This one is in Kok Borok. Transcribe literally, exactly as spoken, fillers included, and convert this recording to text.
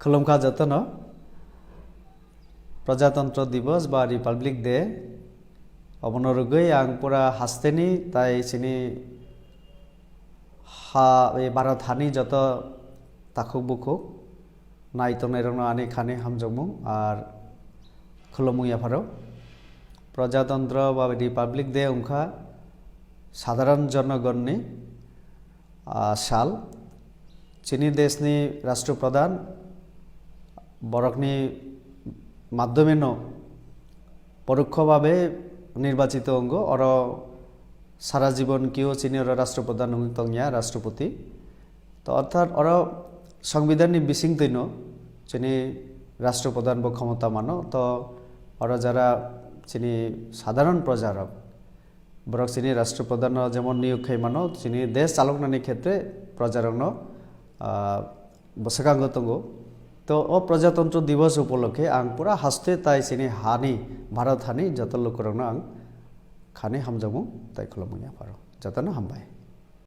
Khulumkha jotono. Prajatantro Divas ba Republic Day, obono rwgwi ang pura hasteni tai chini ha, e Bharat hani joto takhuk bukhuk nai tongnairokno ani khani hamjakmung ar khulumung yapharo. Prajatantro ba Republic Day wngkha sadharan jonogonni, ah, sal. Chini deshni Rashtra Pradhan borokni madhyomeno porokho babe nirbachito wngo, oro sara jibon kio chini oro Rashtra Pradhan wngwi tongya, Rashtrapati. To orthat oro Songbidanni bisingtwino chini Rashtra Pradhan bo khomota mano. To oro jara chini sadharan projarok, borok chini Rashtra Pradhanno jemon niyok khai mano, chini desh chaloknani khetre projarokno, ah, bwswkango tongo. To o Prajatantro Divas upolokhe ang pura haste tai chini hani, Bharat hani joto lukurokno ang khani hamjakmung tai khulumung yapharo. Jotono hambai.